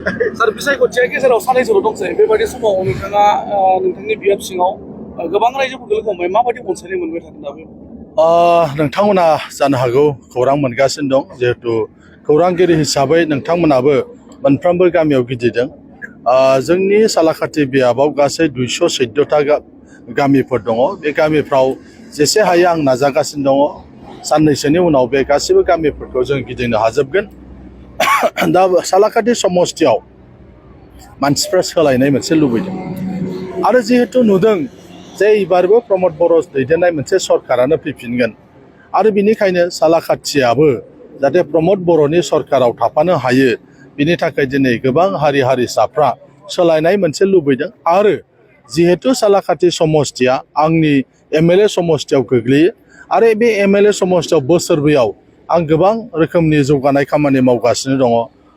सार बिसायख'थिया गेजेराव सानैसोल' दंसै बेबायदि समाव नोंथाङा नोंथांनि बियाब सिङाव गोबां रायजोफोरखौ लोगो हमबाय माबायदि अनसायनाय मोनबाय थादों दाबो नोंथांमोना जानो हागौ खौरां मोनगासिनो दं जिहेतु खौरांगिरि हिसाबै नोंथांमोनाबो मोनफ्रोमबो गामियाव गिदिंदों जोंनि सालाखाथि बियाबाव गासै 214ता गामिफोर दङ बे गामिफ्राव जेसे हायो आं नाजागासिनो दङ साननैसोनि उनाव बे गासिबो गामिफोरखौ जों गिदिंनो हाजोबगोन दा सालाखाथि समस्तियाव मानसिफ्रा सोलायनाय मोनसे लुबैदों आरो जिहेतु नुदों जे एबारबो प्रमद बर' दैदेननाय मोनसे सरकारानो फैफिनगोन आरो बिनिखायनो सालाखाथियाबो जाहाथे प्रमद बर'नि सरकाराव थाफानो हायो बिनि थाखाय दिनै गोबां हारि हारिसाफ्रा सोलायनाय मोनसे लुबैदों आरो जिहेतु सालाखाथि समस्तिया आंनि एमएलए समस्तियाव गोग्लैयो आरो बे एमएलए समस्तियाव बोसोरब्रैयाव आं गोबां रोखोमनि जौगानाय खामानि मावगासिनो दङ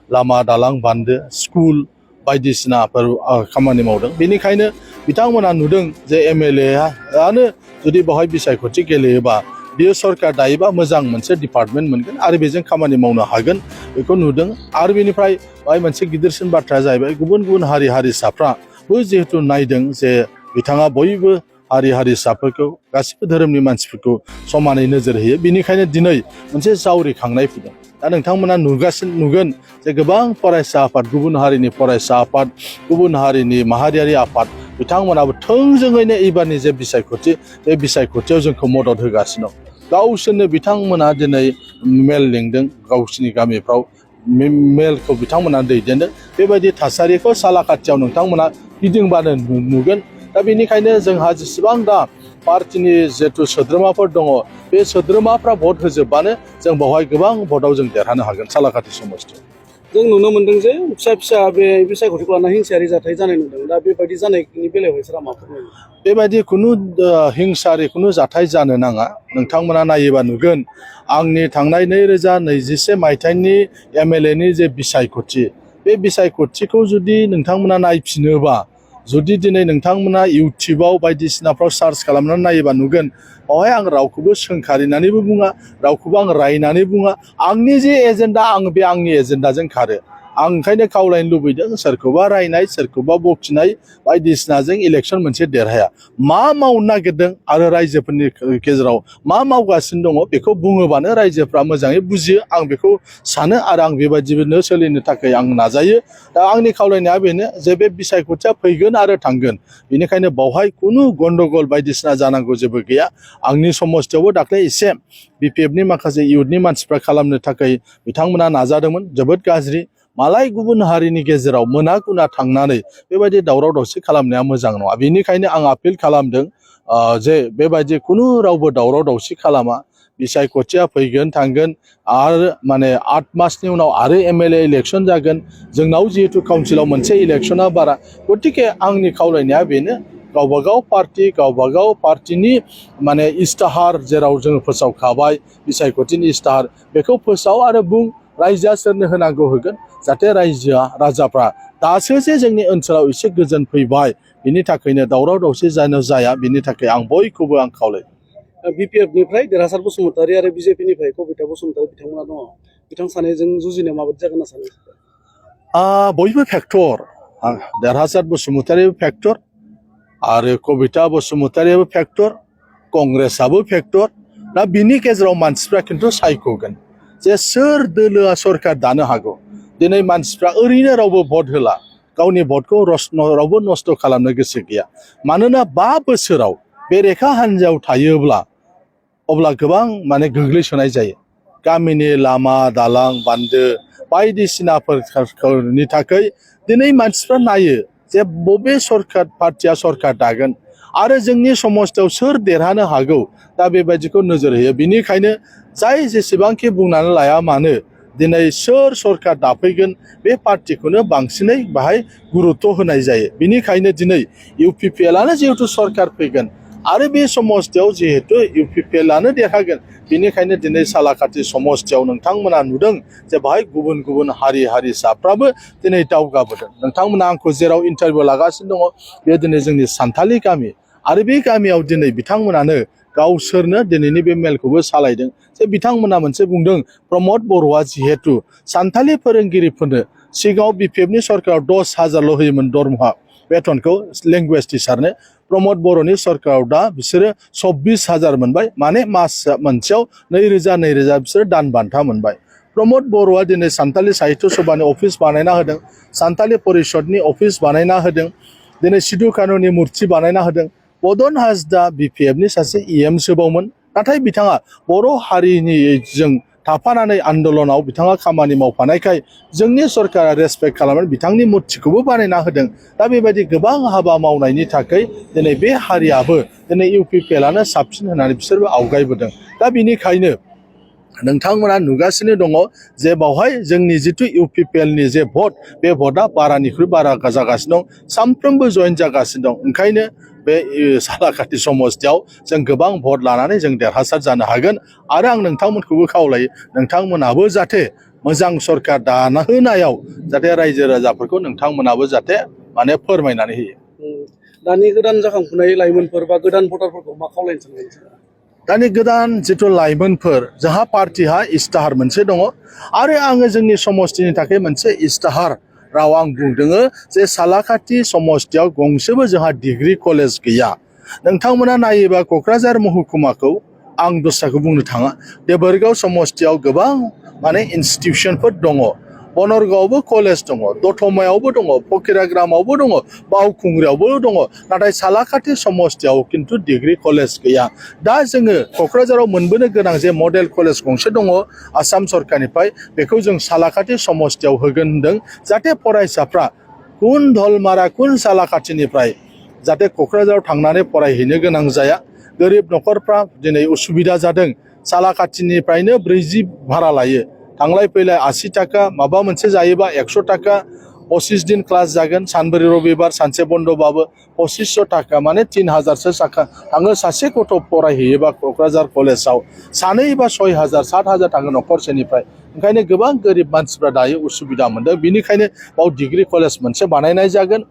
लामा दालां बान्दो स्कुल बायदिसिनाफोर खामानि मावदों बेनिखायनो बिथांमोना नुदों जे एमएलएआनो जुदि बेवहाय बिसायख'थि गेलेयोबा बियो सरकार दायोबा मोजां मोनसे डिपार्टमेन्ट मोनगोन आरो बेजों खामानि मावनो हागोन बेखौ नुदों आरो बेनिफ्राय बाय मोनसे गिदिरसिन बाथ्राया जाहैबाय गुबुन गुबुन हारि हारिसाफ्राबो जिहेतु नायदों जे बिथाङा बयबो हारि हारिसाफोरखौ गासिबो धोरोमनि मानसिफोरखौ समानै नोजोर होयो बिनिखायनो दिनै मोनसे जावरिखांनाय फैदों दा नोंथांमोना नुगोन जे गोबां फरायसा आफाद गुबुन हारिनि फरायसा आफाद गुबुन हारिनि माहारियारि आफाद बिथांमोनाबो थोंजोङैनो एबारनि जे बिसायख'थि बे बिसायख'थियाव जोंखौ मदद होगासिनो दं गावसोरनो बिथांमोना दिनै मेल लिंदों गावसोरनि गामिफ्राव मेलखौ बिथांमोना दैदेनदों बेबायदि थासारिखौ सालाखाथियाव नोंथांमोना गिदिंबानो नुगोन दा बेनिखायनो जोंहा जेसेबां दा पार्टिनि जिहेतु सोद्रोमाफोर दङ बे सोद्रोमाफ्रा भट होजोबबानो जों बेवहाय गोबां भटआव जों देरहानो हागोन सालाखाथि समस्तियाव जों नुनो मोनदों जे फिसा फिसा बे बिसायख'थिखौ लाना हिंसायारि जाथाय जानाय नुदों दा बेबायदि जानायनि बेलायाव सारा मा फोरमायो बेबायदि खुनु हिंसारि खुनु जाथाय जानो नाङा नोंथांमोना नायोबा नुगोन आंनि थांनाय 2021 मायथाइनि एमएलएनि जे बिसायख'थि बे बिसायख'थिखौ जुदि नोंथांमोना नायफिनोबा जुदि दिनै नोंथांमोना इउटिउबाव बायदिसिनाफ्राव सार्च खालामनानै नायोबा नुगोन बेवहाय आं रावखौबो सोंखारिनानैबो बुङा रावखौबो आं रायनानै बुङा आंनि जे एजेन्डा आं बे आंनि एजेन्डाजों खारो आं ओंखायनो खावलायनो लुबैदों सोरखौबा रायनाय सोरखौबा बखिनाय बायदिसिनाजों इलेक्सन मोनसे देरहाया मा मावनो नागिरदों आरो रायजोफोरनि गेजेराव मा मावगासिनो दङ बेखौ बुङोबानो रायजोफ्रा मोजाङै बुजियो आं बेखौ सानो आरो आं बेबायदिनो सोलिनो थाखाय आं नाजायो दा आंनि खावलायनाया बेनो जे बे बिसायख'थिया फैगोन आरो थांगोन बेनिखायनो बावहाय खुनु गन्डगल बायदिसिना जानांगौ जेबो गैया आंनि समस्तियावबो दाख्लै एसे बिपिएफनि माखासे इयुथनि मानसिफ्रा खालामनो थाखाय बिथांमोना नाजादोंमोन जोबोद गाज्रि मालाय गुबुन हारिनि गेजेराव मोना गुना थांनानै बेबायदि दावराव दावसि खालामनाया मोजां नङा बेनिखायनो आं आपिल खालामदों जे बेबायदि खुनु रावबो दावराव दावसि खालामा बिसायख'थिया फैगोन थांगोन आरो माने 8 मासनि उनाव आरो एमएलए इलेक्सन जागोन जोंनाव जिहेतु काउन्सिलाव मोनसे इलेक्सना बारा गतिके आंनि खावलायनाया बेनो गावबागाव पार्टिनि माने इस्ताहार जेराव जोङो फोसावखाबाय बिसायख'थिनि इस्ताहार बेखौ फोसाव आरो बुं रायजोआ सोरनो होनांगौ होगोन जाहाथे राजाफ्रा दासो जे जोंनि ओनसोलाव एसे गोजोन फैबाय बिनि थाखायनो दावराव दावसि जाया बिनि थाखाय आं बयखौबो आं खावलायो बिपिएफनिफ्राय देरहासार बसुमतारी आरो बिजेपिनिफ्राय कबिता बसुमतारी बिथांमोना दङ बिथां सानैजों जुजिनाया माबायदि जागोन होनना सानो बयबो फेक्टर देरहासार बसुमतारीबो फेक्टर आरो कबिता बसुमतारीयाबो फेक्टर कंग्रेसआबो फेक्टर दा बिनि गेजेराव मानसिफ्रा खिन्थु सायख'गोन जे सोर दोलोआ सरकार दानो हागौ दिनै मानसिफ्रा ओरैनो रावबो भट होला गावनि भटखौ रावबो नस्थ' खालामनो गोसो गैया मानोना 5 बोसोराव बेरेखा हान्जायाव थायोब्ला अब्ला गोबां माने गोग्लैसोनाय जायो गामिनि लामा दालां बान्दो बायदिसिनाफोरनि थाखाय दिनै मानसिफ्रा नायो जे बबे सरकार पार्टिया सरकार दागोन आरो जोंनि समस्तियाव सोर देरहानो हागौ दा बेबायदिखौ नोजोर होयो बिनिखायनो जाय जेसेबांखि बुंनानै लाया मानो दिनै सोर सरकार दाफैगोन बे पार्टिखौनो बांसिनै बाहाय गुरुत्व होनाय जायो बिनिखायनो दिनै इउपिपिएलआनो जिहेतु सरकार फैगोन आरो बे समस्तियाव जिहेतु इउपिपिएलआनो देरहागोन बेनिखायनो दिनै सालाखाथि समस्तियाव नोंथांमोना नुदों जे बाहाय गुबुन गुबुन हारि हारिसाफ्राबो दिनै दावगाबोदों नोंथांमोना आंखौ जेराव इन्टारभिउ लागासिनो दङ बे दिनै जोंनि सान्थालि गामि आरो बे गामियाव दिनै बिथांमोनानो गावसोरनो दिनैनि बे मेलखौबो सालायदों जे बिथांमोना मोनसे बुंदों प्रमद बर'आ जिहेतु सान्थालि फोरोंगिरिफोरनो सिगाङाव बिपिएफनि सरकाराव 10,000ल' होयोमोन दरमहा बेथनखौ लेंगुवेज टिचारनो प्रमद बर'नि सरकाराव दा बिसोरो 24,000 मोनबाय माने मास मोनसेयाव 2,000 बिसोरो दान बान्था मोनबाय प्रमद बर'आ दिनै सानथालि साहित्य सभानि अफिस बानायना होदों सानथालि परिषदनि अफिस बानायना होदों दिनै सिदु कानुनि मुर्ति बानायना होदों मदन हाजदा बिपिएफनि सासे सोबावमोन नाथाय बिथाङा बर' हारिनि जों थाफानानै आन्दलनाव बिथाङा खामानि मावफानायखाय जोंनि सरकारा रेसपेक्ट खालामनानै बिथांनि मुर्तिखौबो बानायना होदों दा बेबायदि गोबां हाबा मावनायनि थाखाय दिनै बे हारियाबो दिनै इउपिपिएलआनो साबसिन होननानै बिसोरबो आवगायबोदों दा बिनिखायनो नोंथांमोना नुगासिनो दङ जे बावहाय जोंनि जिथु इउपिपिएलनि जे भट बे भटआ बारानिख्रुइ बारा जागासिनो दं सानफ्रोमबो जइन जागासिनो दं ओंखायनो बे सालाकाथि समस्थियाव जों गोबां भट लानानै जों देरहासार जानो हागोन आरो आं नोंथांमोनखौबो खावलायो नोंथांमोनाबो जाहाथे मोजां सरकार दाना होनायाव जाहाथे रायजो राजाफोरखौ नोंथांमोनाबो जाहाथे माने फोरमायनानै होयो दानि गोदान जाखांफुनाय लाइमोनफोर बा गोदान भटारफोरखौ मा खावलायनो सानदों दानि गोदान जिथु लाइमोनफोर जोंहा पार्टिहा इस्ताहार मोनसे दङ आरो आङो जोंनि समस्थिनि थाखाय मोनसे इस्ताहार राव आं बुंदोङो जे सालाकाथि समस्थियाव गंसेबो जोंहा डिग्री कलेज गैया नोंथांमोना नायोबा क'क्राझार महकुमाखौ आं दस्राखौ बुंनो थाङा देबोरगाव समस्थियाव गोबां माने इनस्टिटिउसनफोर दङ बनरगावआवबो कलेज दङ दतमायावबो दङ फकिराग्रामावबो दङ बावखुंग्रियावबो दङ नाथाय सालाकाथि समस्थियाव खिन्थु डिग्री कलेज गैया दा जोङो क'क्राझाराव मोनबोनो गोनां जे मडेल कलेज गंसे दङ आसाम सरकारनिफ्राय बेखौ जों सालाकाथि समस्थियाव होगोन होनदों जाहाथे फरायसाफ्रा कुन धलमारा कुन सालाकाथिनिफ्राय जाहाथे क'क्राझाराव थांनानै फरायहैनो गोनां जाया गोरिब न'खरफ्रा दिनै उसुबिदा जादों सालाकाथिनिफ्रायनो 40 भारा लायो थांलाय फैलाय 80 थाखा माबा मोनसे जायोबा 100 थाखा 25 दिन क्लास जागोन सानब्रै रबिबार सानसे बन्दबाबो 2500 थाखा माने 3000सो थाखा थाङो सासे गथ' फरायहैयोबा क'क्राझार कलेजाव सानै बा 6000 7000 थाङो न'खरसेनिफ्राय ओंखायनो गोबां गोरिब मानसिफ्रा दायो उसुबिदा मोनदों बिनिखायनो बाव डिग्री कलेज मोनसे बानायनाय जागोन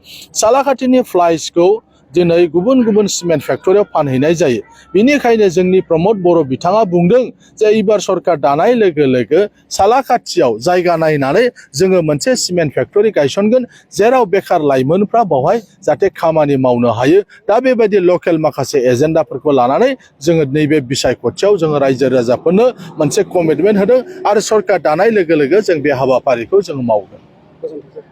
सालाकाथिनि फ्लाइसखौ दिनै गुबुन गुबुन सिमेन्ट फेक्टरियाव फानहैनाय जायो बिनिखायनो जोंनि प्रमद बर' बिथाङा बुंदों जे एबार सरकार दानाय लोगो लोगो सालाकाथियाव जायगा नायनानै जोङो मोनसे सिमेन्ट फेक्टरि गायसनगोन जेराव बेखार लाइमोनफ्रा बावहाय जाहाथे खामानि मावनो हायो दा बेबायदि लकेल माखासे एजेन्डाफोरखौ लानानै जोङो नैबे बिसायख'थियाव जोङो रायजो राजाफोरनो मोनसे कमिटमेन्ट होदों आरो सरकार दानाय लोगो लोगो जों बे हाबाफारिखौ जों मावगोन